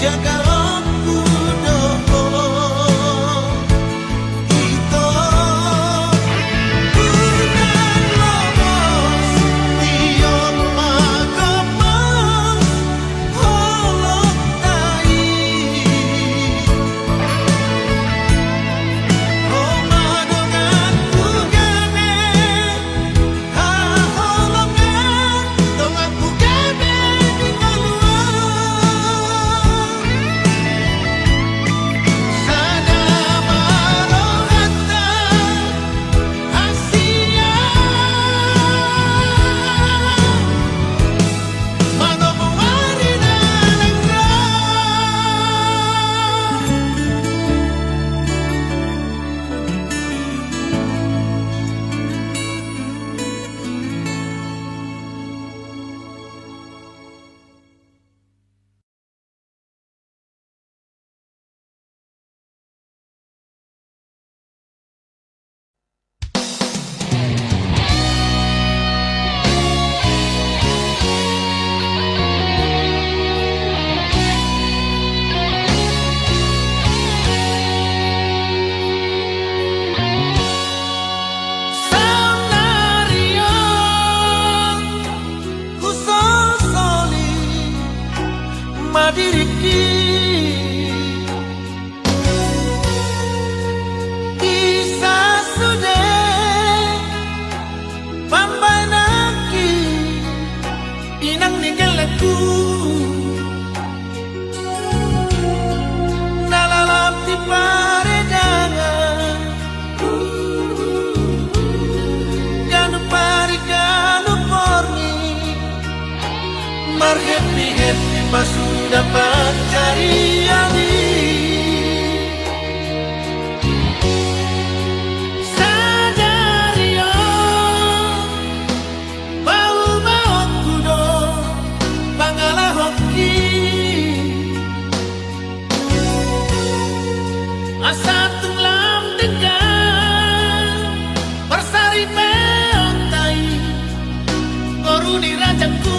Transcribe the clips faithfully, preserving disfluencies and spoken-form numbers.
Jagaonku do ho, ito. Unang lomos, tio ma gomos, holong tai. Ho ma donganku gabe, haholongan donganku gabe di ngolu on. Sada ma rohanta, hasian manomu ari na naeng ro. Saonari on husosoli ma diringki. Isa sude pambahenanki, inang ni gellengku, na lalap di paredangan, ganup ari ganup borngin, marhappy-happy pasuda pansarian i. Sadari on paubaonku do pangalahonki, asa tung lam denggan parsaripeonta i, boru ni rajangku.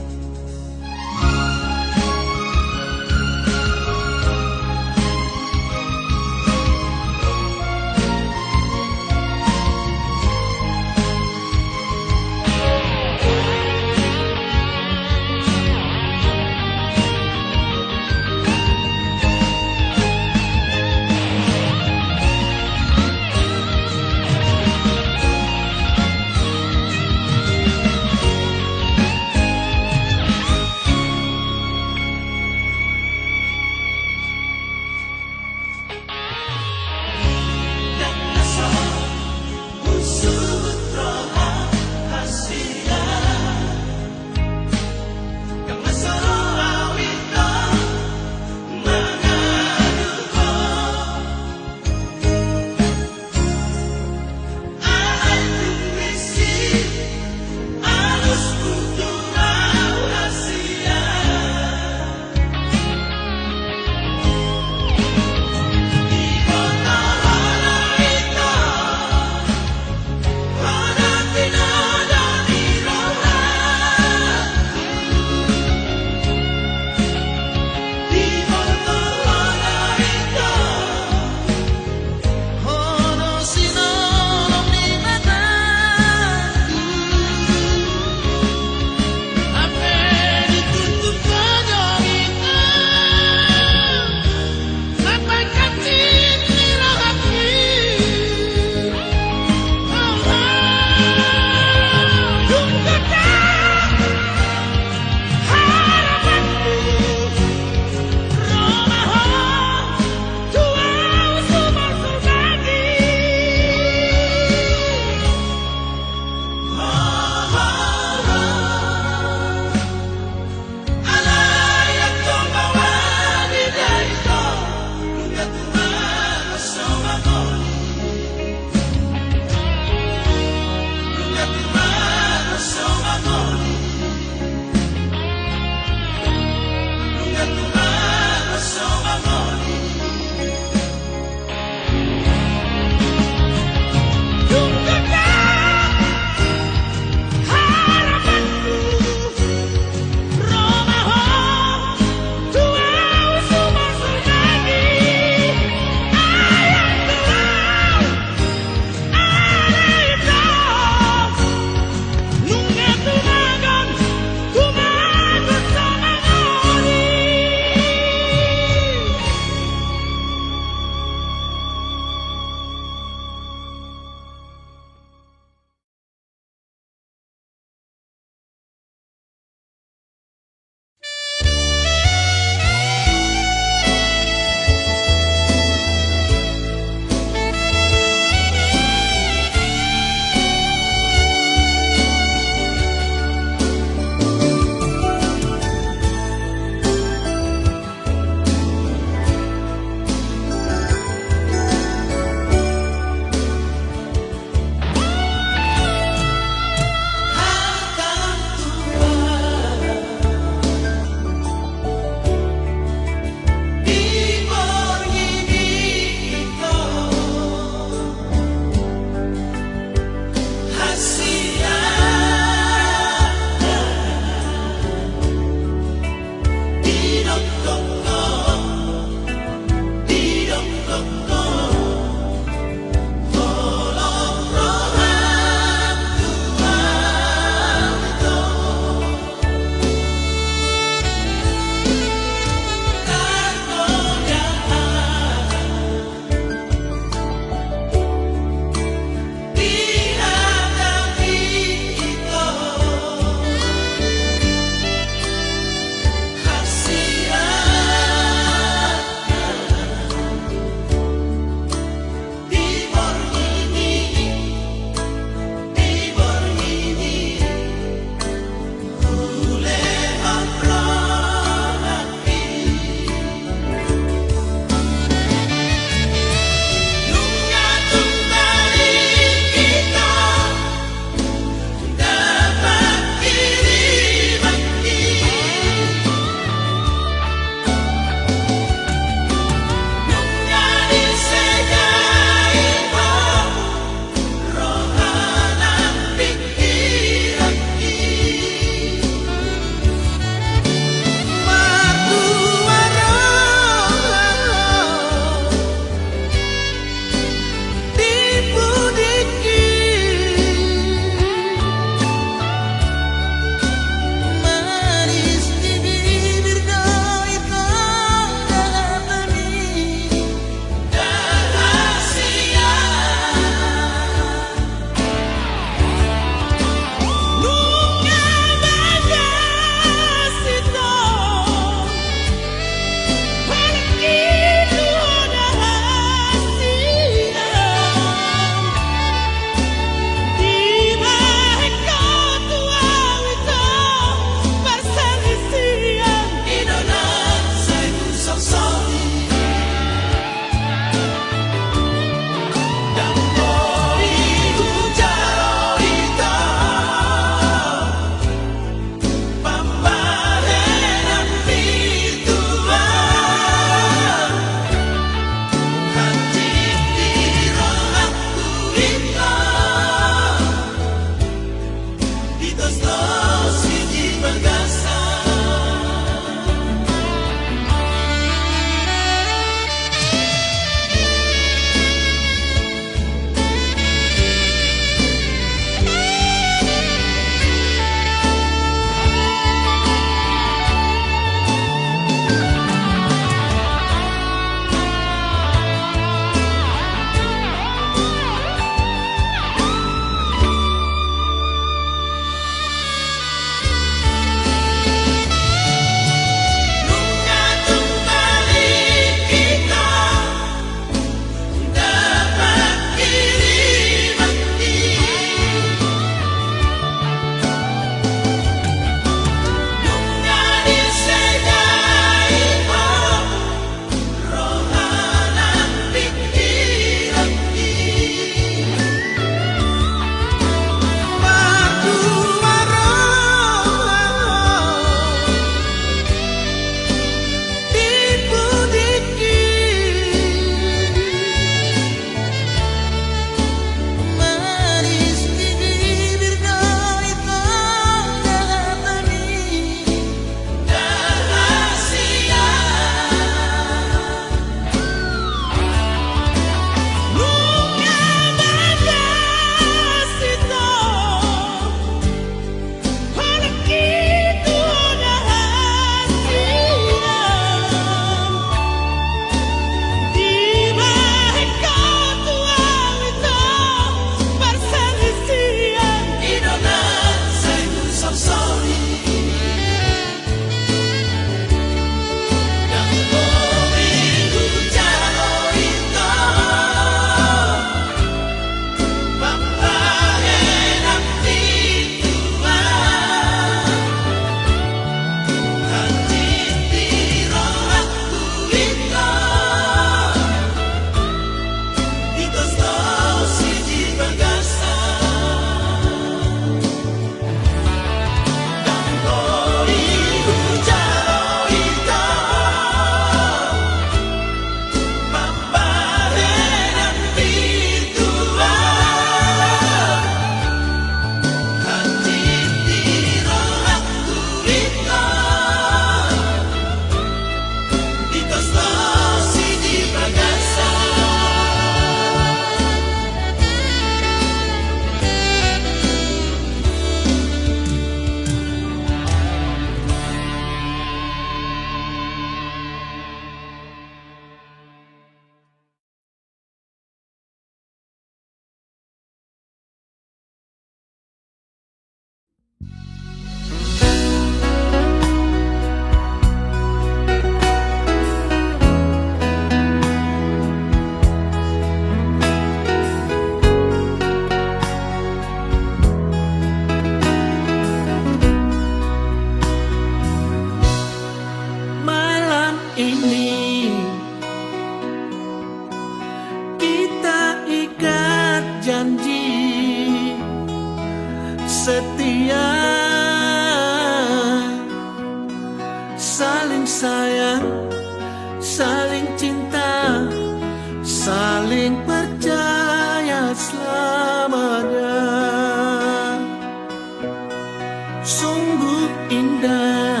Sungguh indah,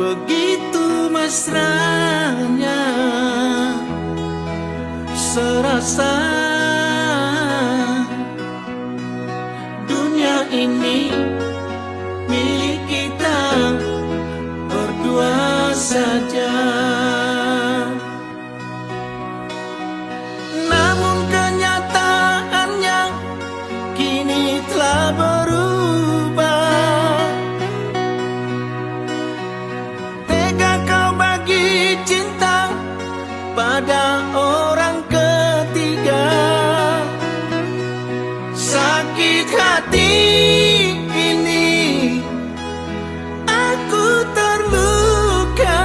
begitu mesranya, serasa dunia ini milik kita berdua saja. Namun kenyataannya kini telah berubah. Tega kau bagi cinta pada orang ketiga. Sakit hati ini aku terluka.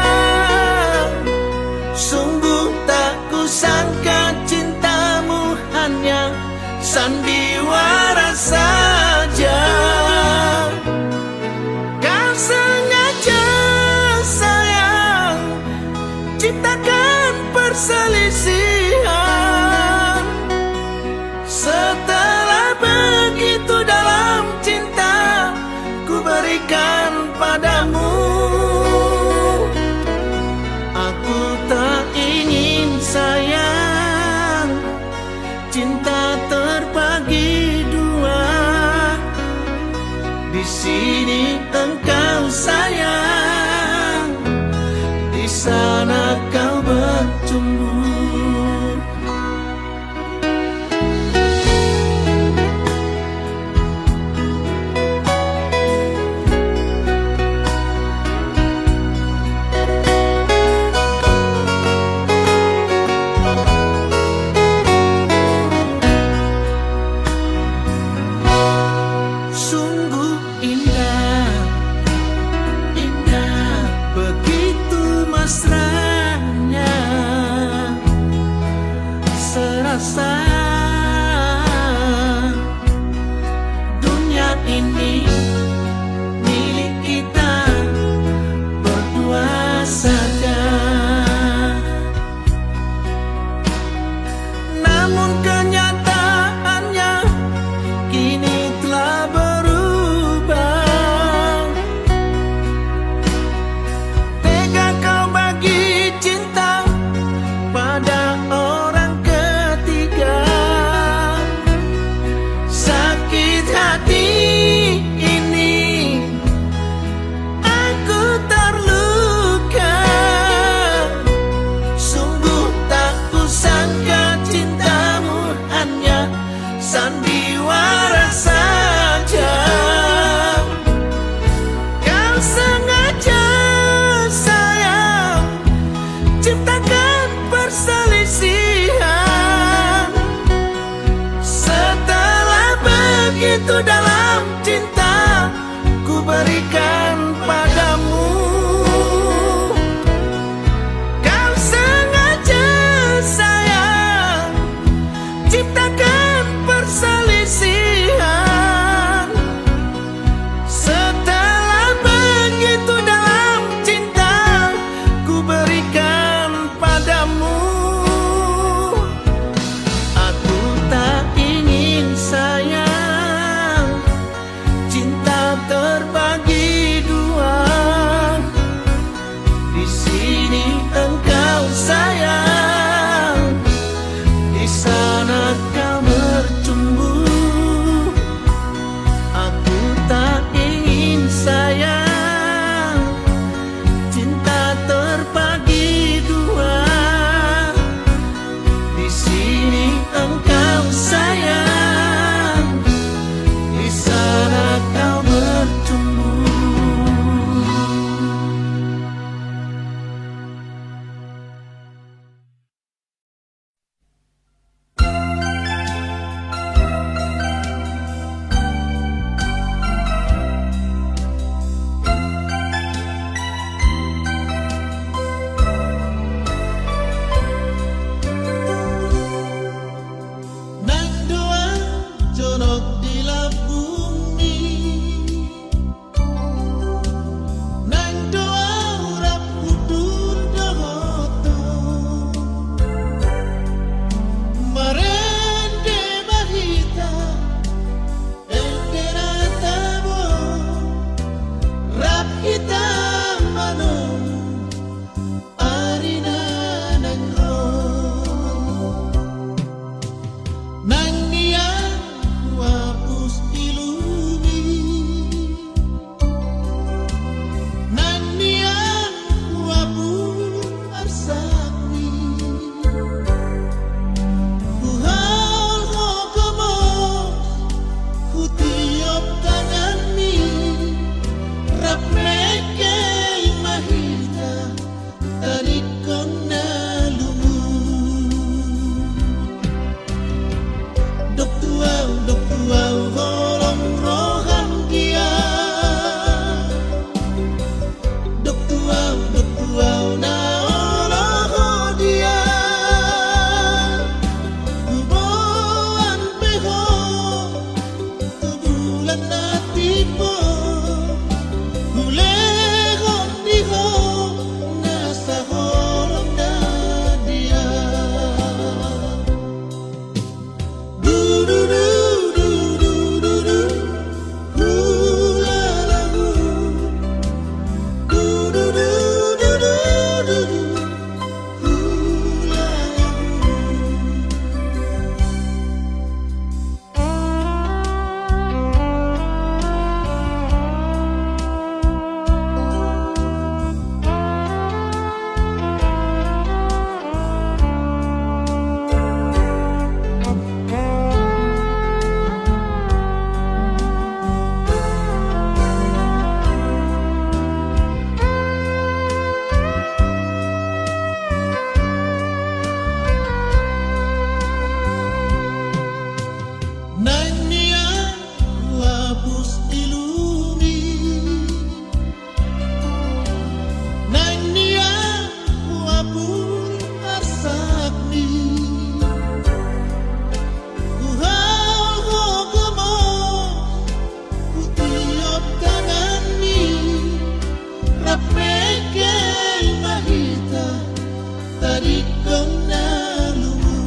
Sungguh tak kusangka cintamu hanya sandiwara saja. Kau sengaja, sayang, ciptakan perselisihan. Setelah begitu dalam cinta ku berikan padamu, aku tak ingin, sayang, cinta terbagi dua. Di sini engkau, sayang, di sana kau bercumbu. Sungguh indah, indah, begitu mesranya, serasa dunia ini milik kita berdua saja. Namun kenyataannya kini telah berubah. Tega kau bagi cinta pada orang ketiga. Sakit hati ini aku terluka. Sungguh tak kusangka cintamu hanya sandiwara saja. Kau sengaja, sayang, ciptakan perselisihan. Setelah begitu dalam cinta ku berikan padamu. Kau sengaja, sayang, ciptakan perselisihan. Setelah begitu dalam cinta ku berikan padamu. Aku tak ingin, sayang, cinta terbagi Mekei ma hita tadingkon na lumu.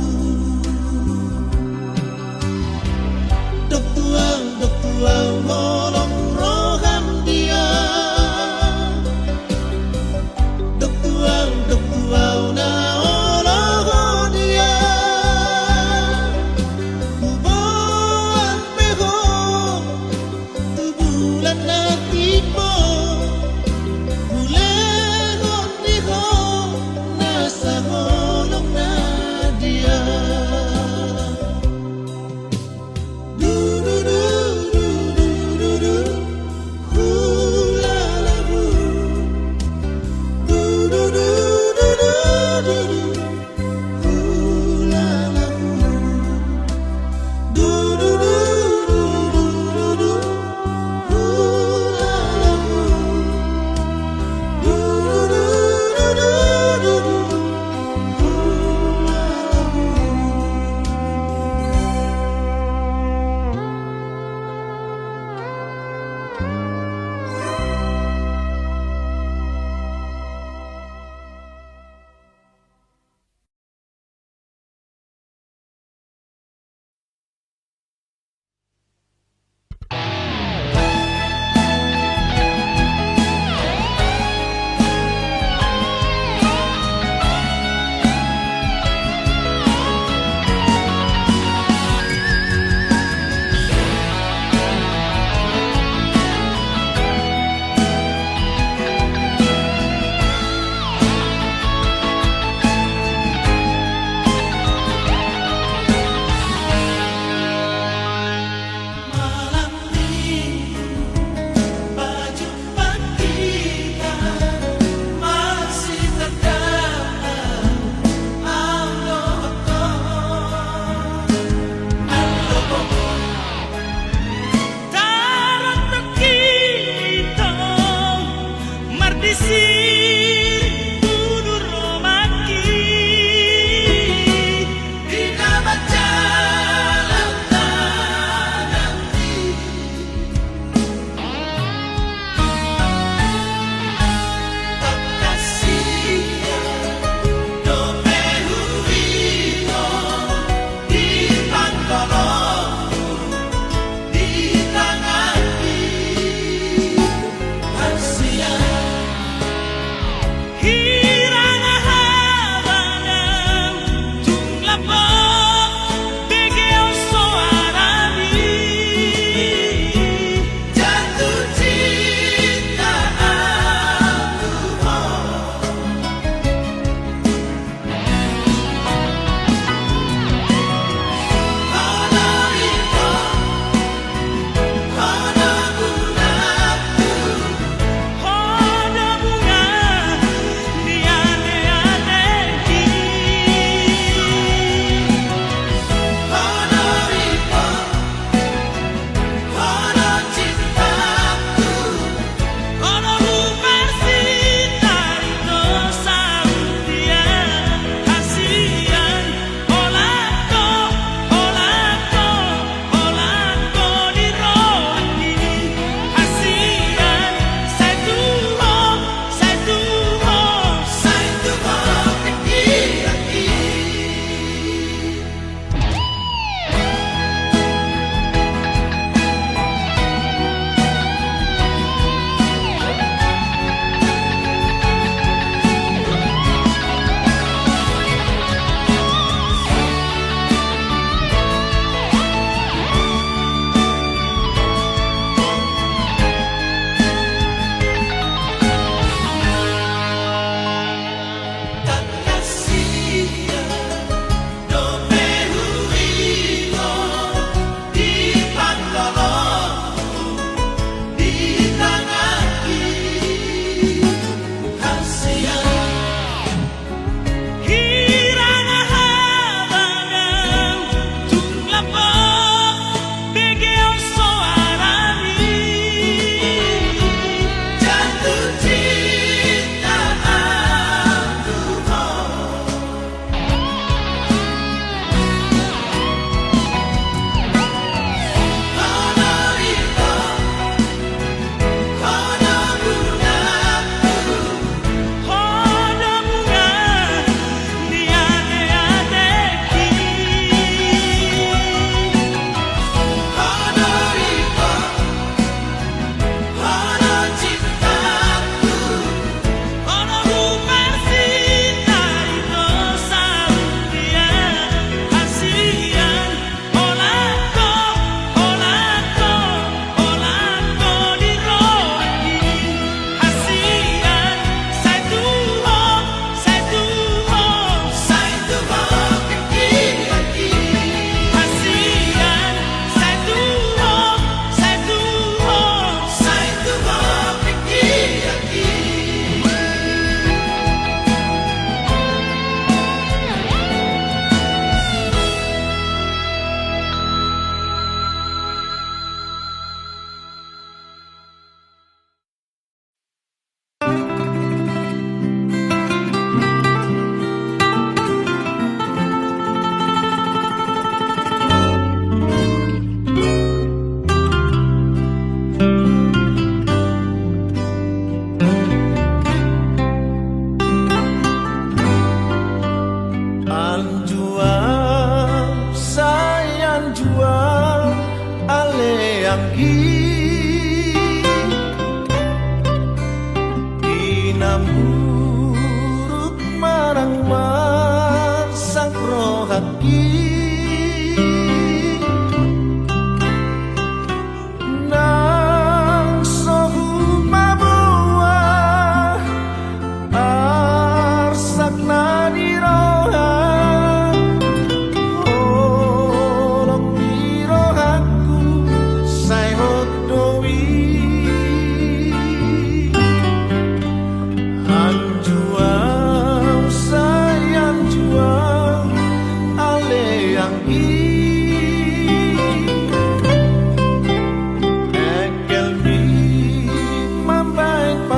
Dok tu au, dok tu au, holong roham dia. Dok tu au, dok tu au, na olo ho dia. Huboan pe ho tu bulan na timbo. Hule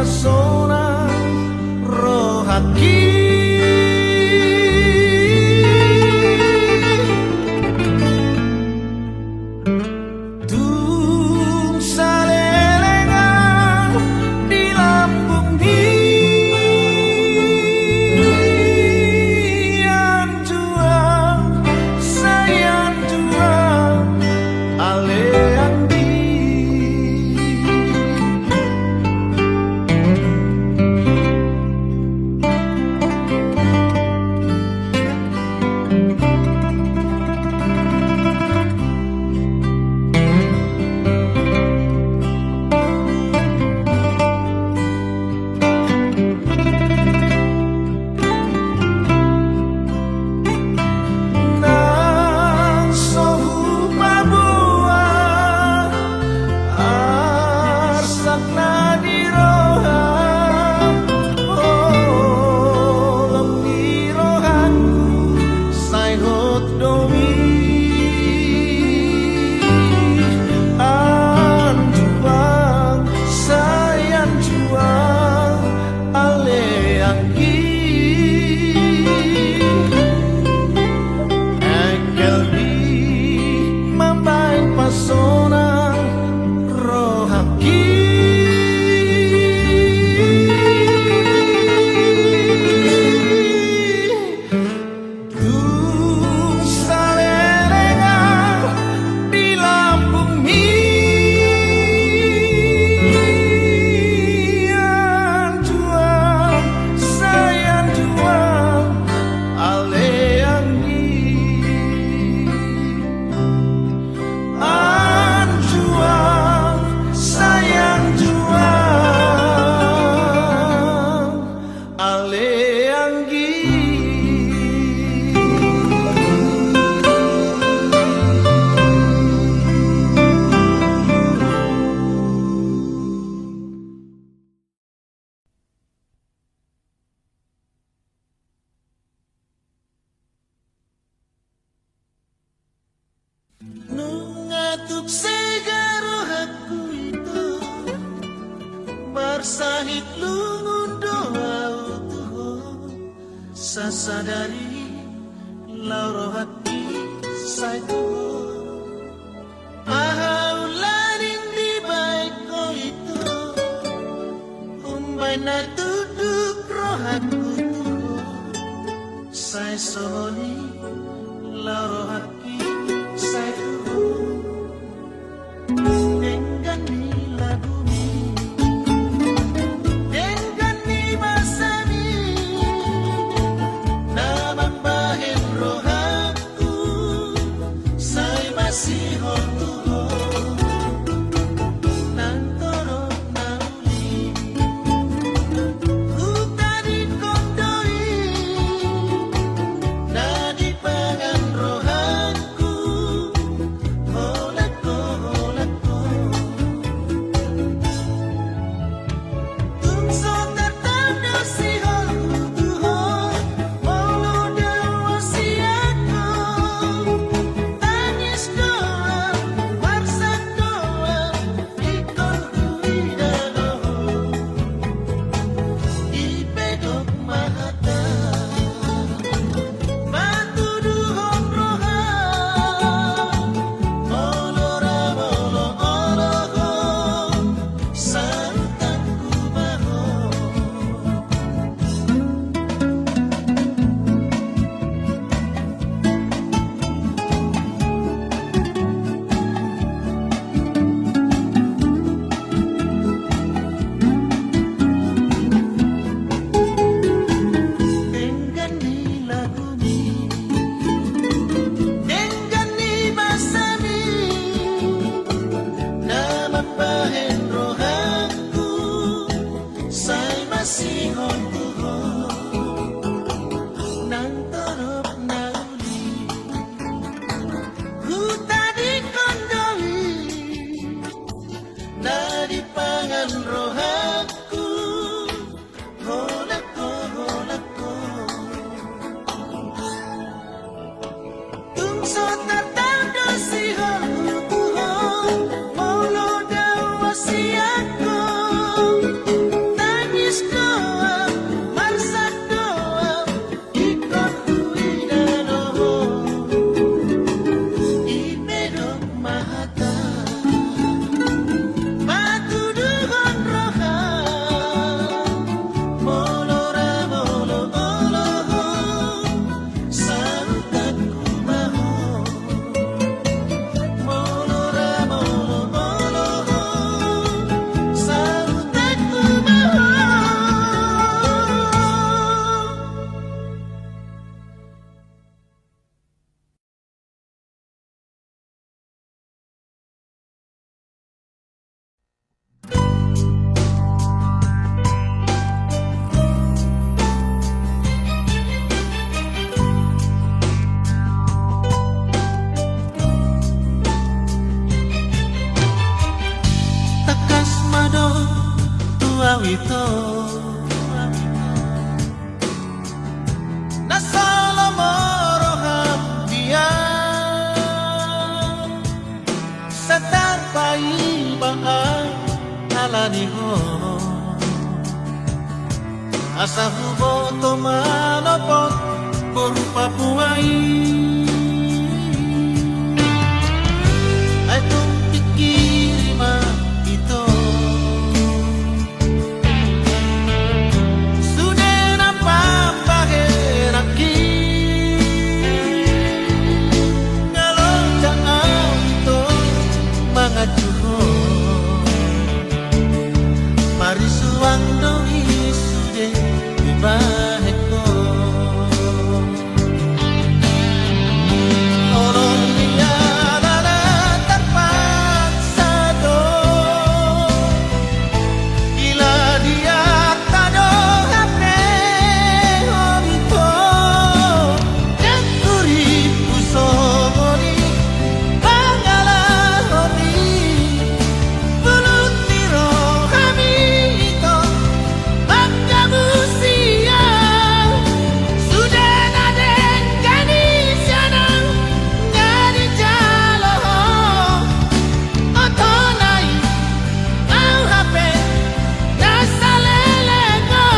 sonang rohangki. Tung saleleng au di lambungmi, anjuang, sai anjuang, ale anggi. Nang so hupaboa arsak na di roha, holong ni rohangku sai hot do i. Anjuang, sai anjuang, ale anggi. Engkel i mambaen pasonang rohangki. Tung saleleng au di lambungmi, anjuang, sai anjuang, ale anggi. Anjuang, sai anjuang, ale anggi. Nunga tuk sega rohangku ito, marsahit lungun do au tu ho, sasadari laho rohangki sai tu ho. Aha ulaning dibaen ho ito, umbaen na tunduk rohangku tu ho, sai songon i laho rohangki sai tu ho. Denggan ni lagumi, denggan ni basami, na mambahen rohangku sai masihol tu ho. Nang torop na uli hutadingkon do i, na dipangan rohangku ito. Na so lomo roham dia, sai tarpaima au ala ni ho. Asa huboto manopot boru Papua i. Ai tung pingkiri ma ito. Sude na pambahenanki, nga loja au ito manganju ho. Marisuang do i sude dibahen ho. Holong ni ala na tarpaksa do, dilehon ni Debata do hape ho ito. Dang hurippu songon i pangalaho ni bulut ni rohami ito. Manggabusi au sude na denggan i sian au, nga dijalo ho. Oto na i, au hape na saleleng on.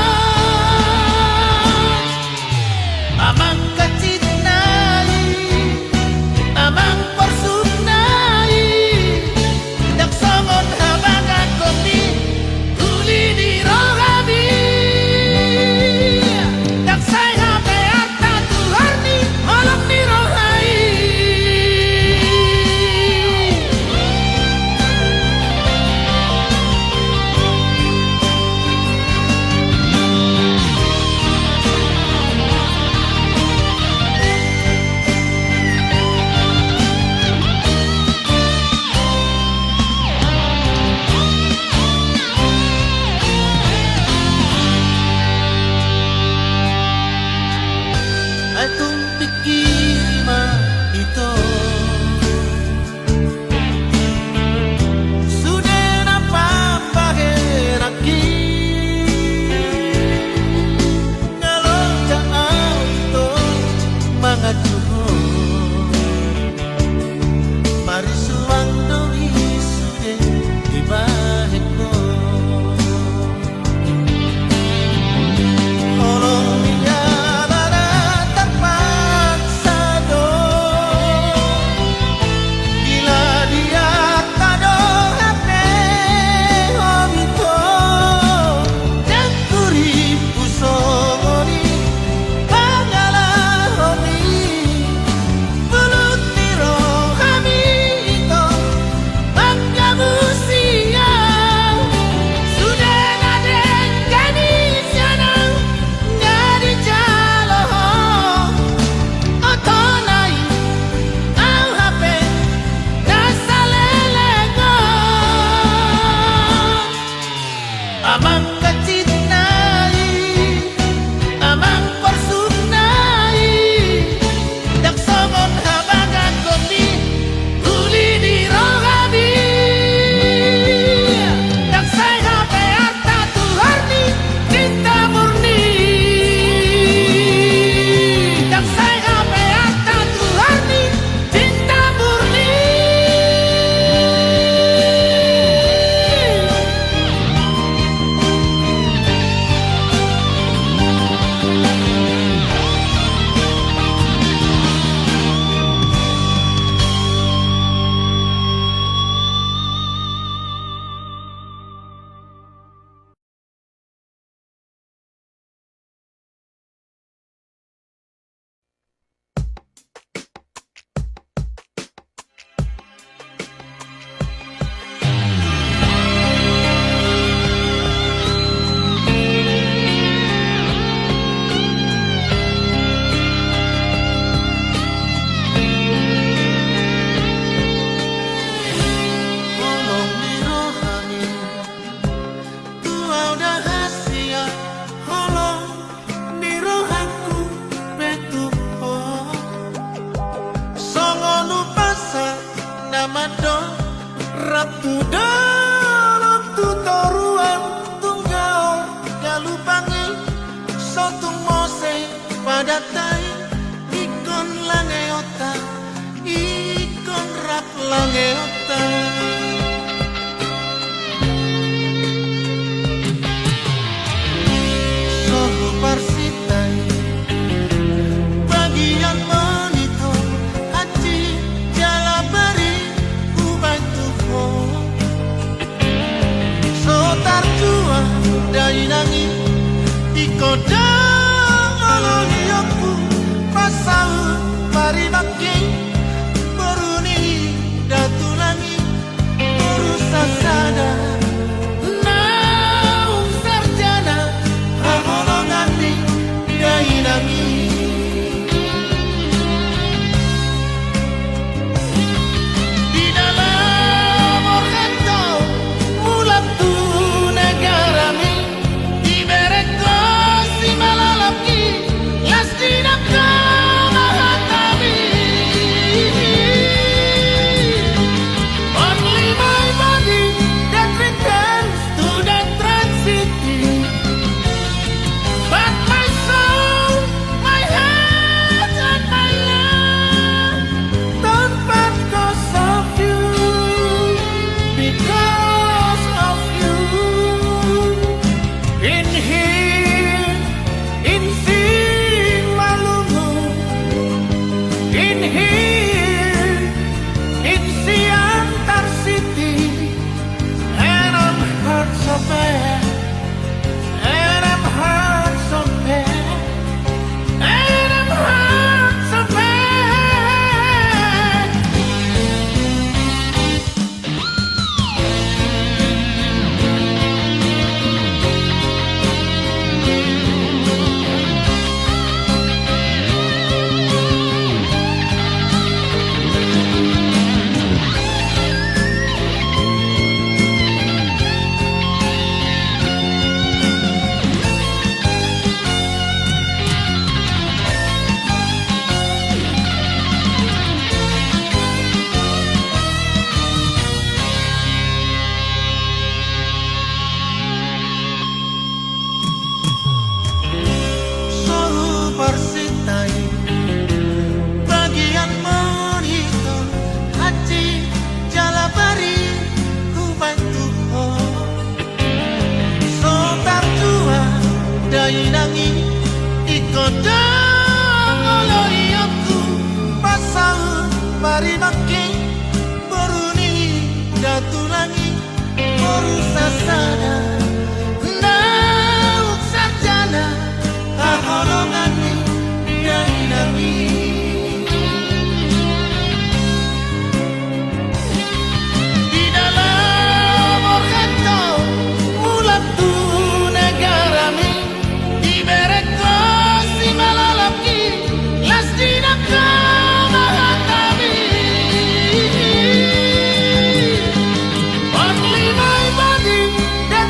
Amang hansit nai, amang porsuk nai, ndang songon habagasonmi uli ni rohami. Ndang sai hape arta tuhor ni holong ni roha i. Ai tung pingkiri ma ito. Sude na pambahenanki, nga loja au ito manganju ho. Marisuang do i sude dibahen ho. Holong ni ala na tarpaksa do, dilehon ni Debata do hape ho ito. Dang hurippu songon i pangalaho ni bulut ni rohami ito. Manggabusi au sude na denggan i sian au, nga dijalo ho. Oto na i, au hape na saleleng on. Amang hansit nai, amang porsuk nai, ndang songon habagasonmi uli ni rohami. Ndang sai hape arta tuhor ni cinta murni. Ndang sai hape arta tuhor ni cinta murni. Holong ni rohami, tu au da hasian holong ni rohangku pe tu ho. Songon umpasa na mandok rap tu dolok tu toruan tunggal. Pangeonta. Sohu parsinta i, bagian monitor, hansit jala bari hubaen tu ho. So tarjual dainang i, ingkon do molo iokku, pasaut parimangking, boru ni datulang i, boru sasada naung sarjana haholongan ni dainang i. Di dalam organto mulak tu negarami, diberengko simalolongki, las di nangka ma hatami. Only my body that returns to the transit. But my soul, my heart and my life don't part 'cause of you, because of you. In here, in Simalungun, in here, in Siantar City, and I'm hurt so bad. And I'm hurt so bad. And I'm hurt so bad. Sohu parsinta i, bagian monitor, hansit jala bari hubaen tu ho. So tarjual dainang i, ingkon do molo iokku, pasaut parimangking, boru ni datulang i, boru sasada naung sarjana haholongan ni dainang i. Di dalam organto mulak tu negarami, diberengko simalolongki, las di nangka ma hatami. Only my body that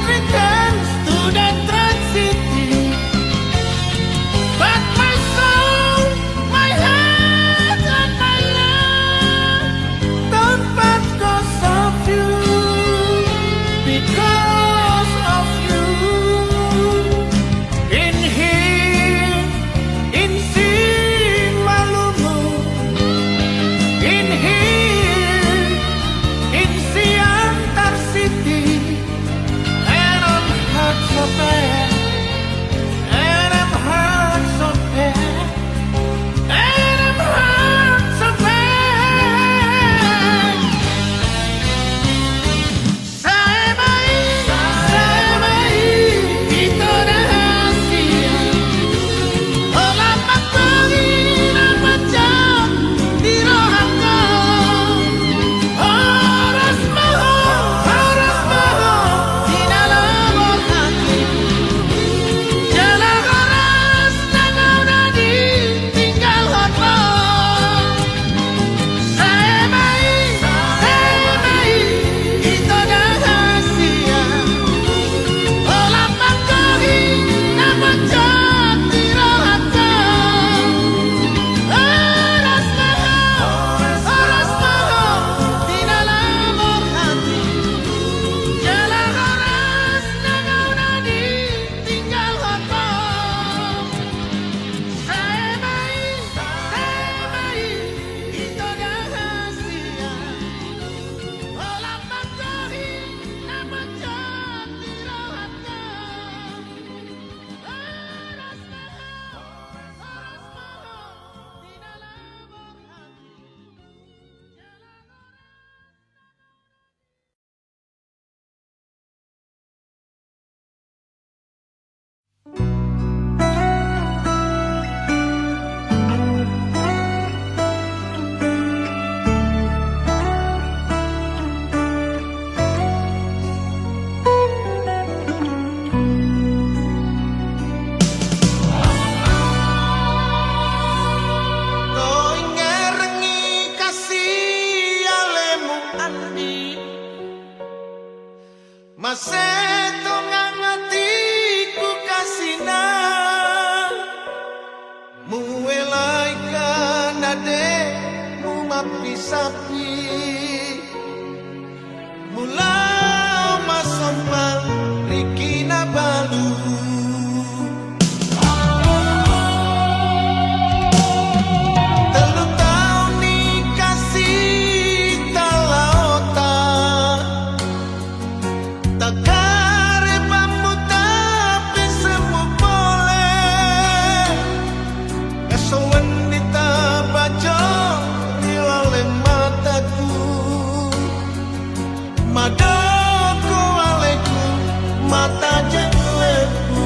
Tajang lembu.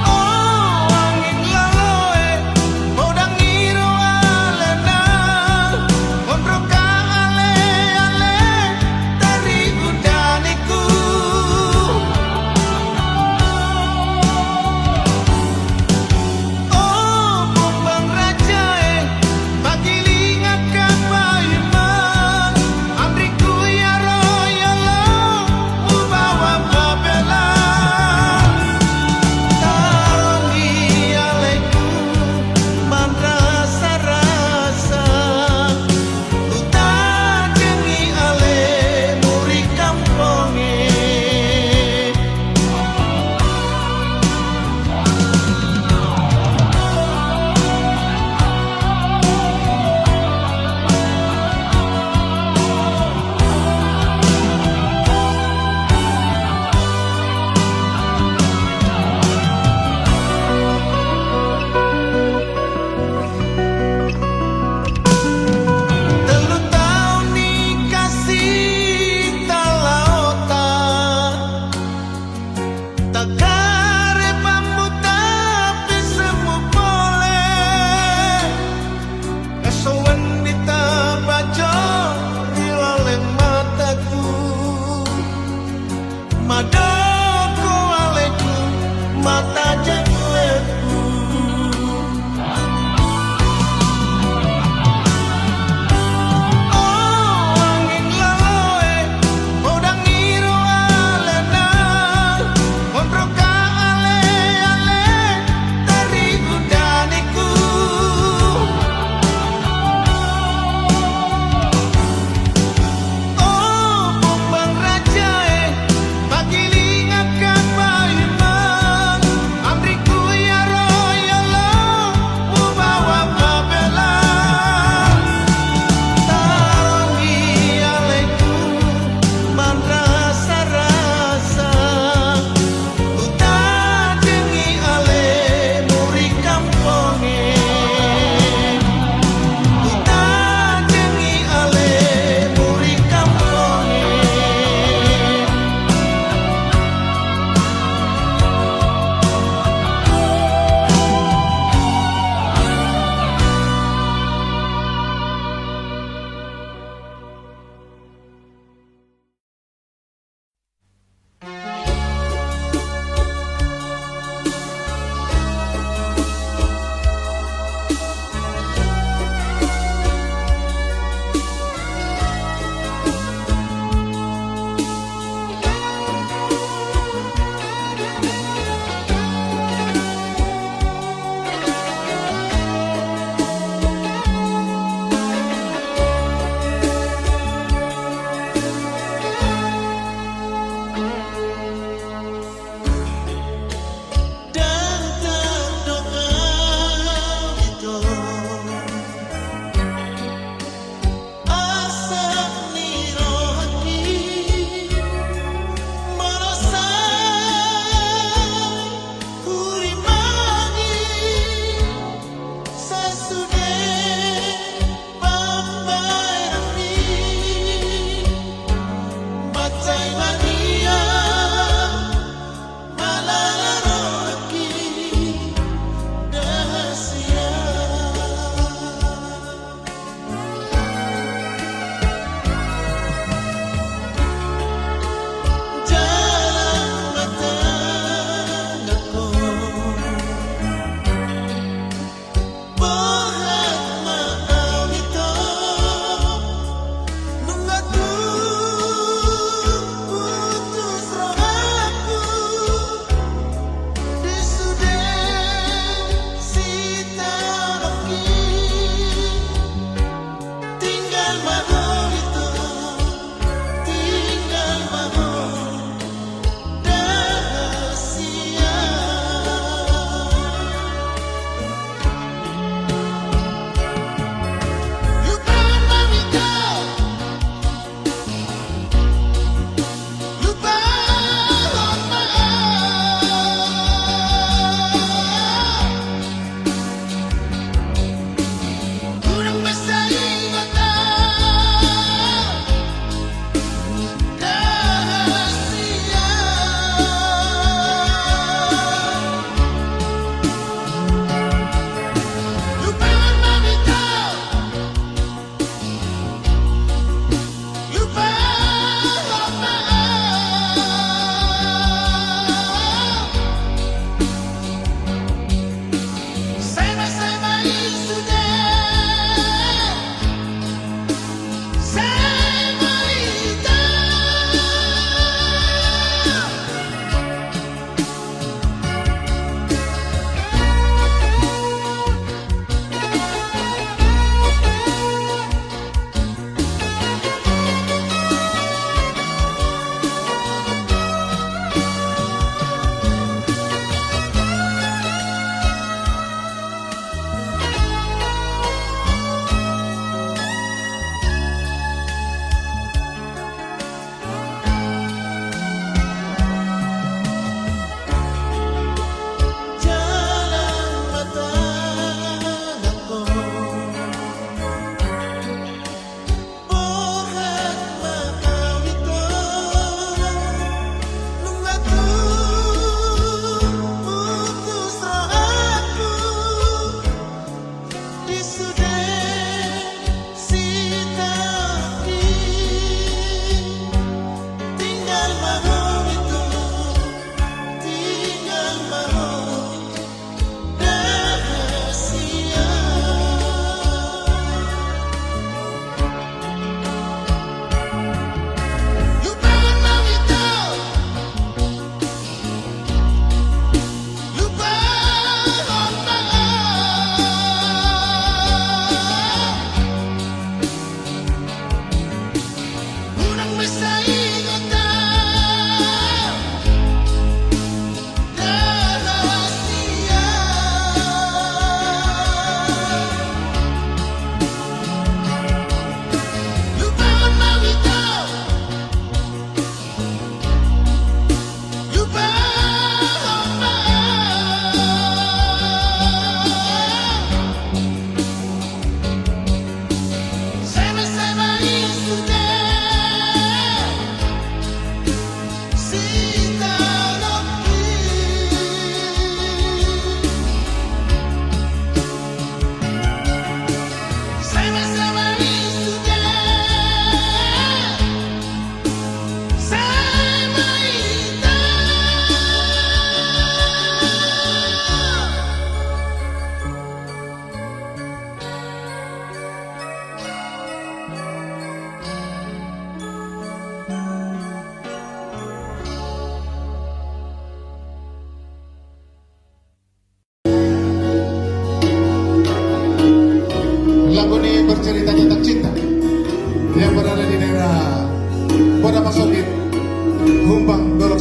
O angin laloe, godang i ro alana, on ro ka ale-ale, tarigu daniku. O pombang raja e, pagiling angka paima, amrik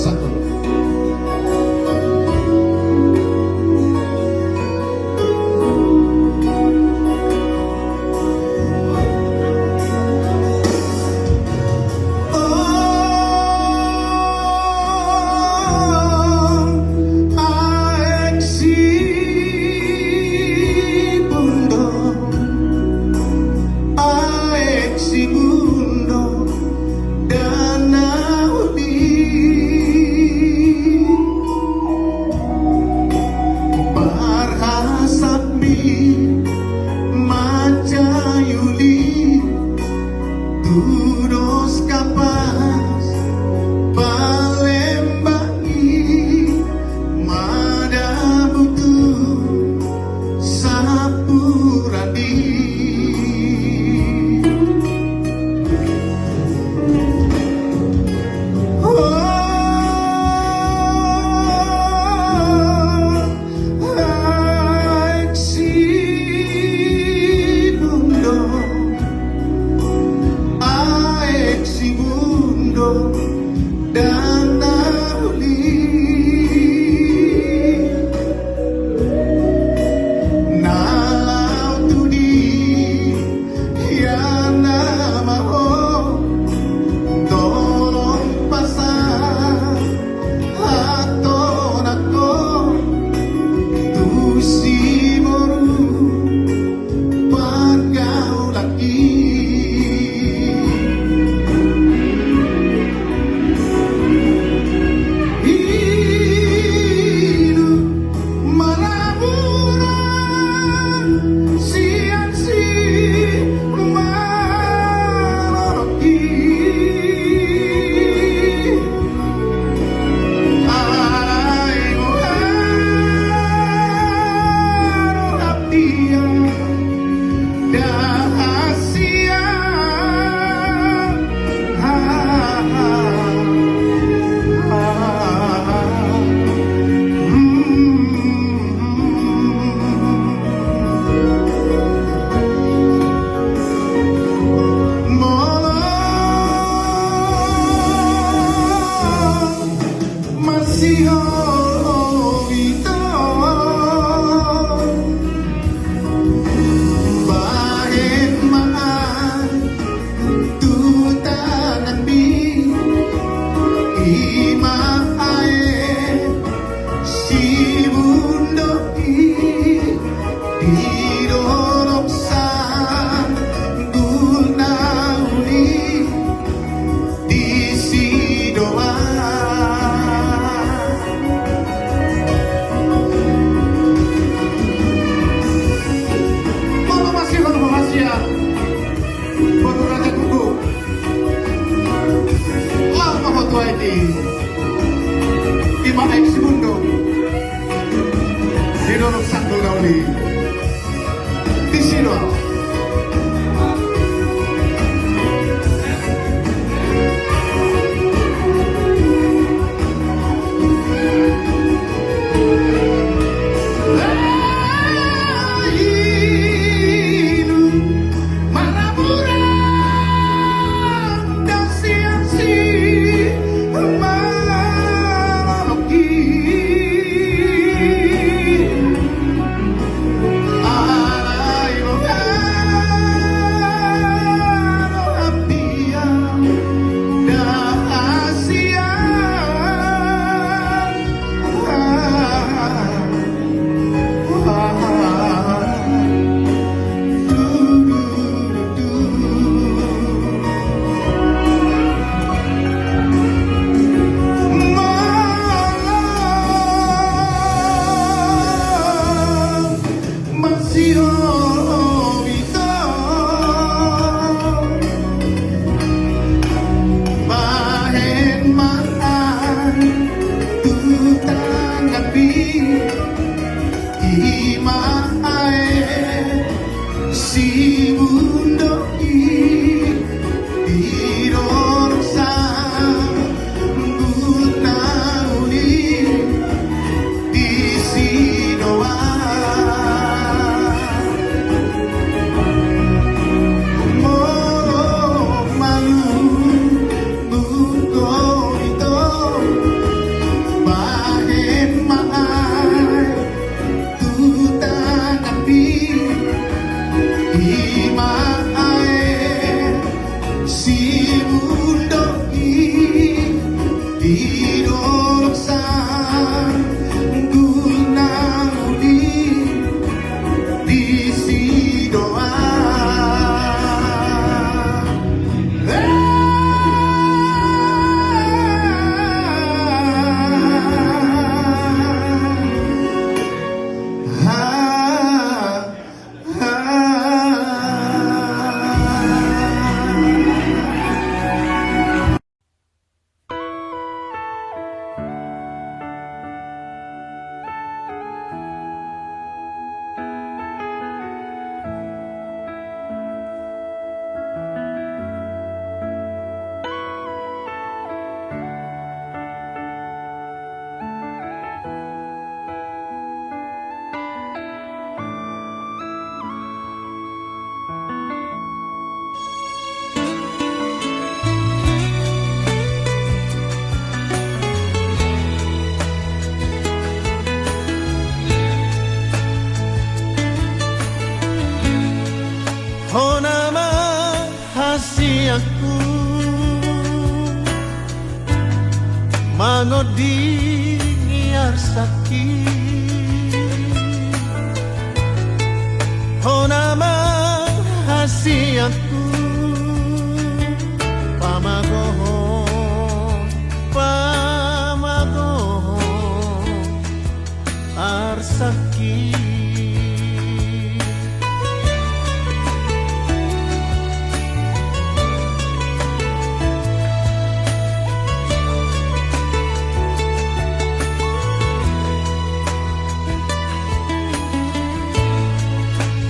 Aek Sibundo, aek Sibundo, dana uli. Parhasap mi mansai uli, tudos Kapas Palembang i, madabu tu Sapuran i. Aek Sibundo, aek Sibundo, dana uli. Na laho tu dia nama ho, tolong pasahat hatonangkon tu siboru pargaulan i. Hidup marabura sian simalolong i. Ai muharo hatian. Masihol ho ito, bahen ma tu tanganmi, i ma aek Sibundo i, di dolok sanggul na uli. Disi do ahu. Molo masihol ho hasian, boru raja tugu, laho ma ho tu aek i. I ma aek Sibundo, di dolok sanggul na uli. Disi do ahu. Hidup marabura sian simalolong i. Ibundok i di dolok sanggup na uli di sidoa. Hona ma hasianku, mangondingi arsakki. Hona ma hasianku, pamagohon, pamagohon arsakki.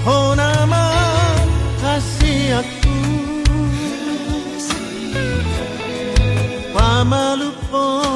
Hona ma hasianku, pamalumhon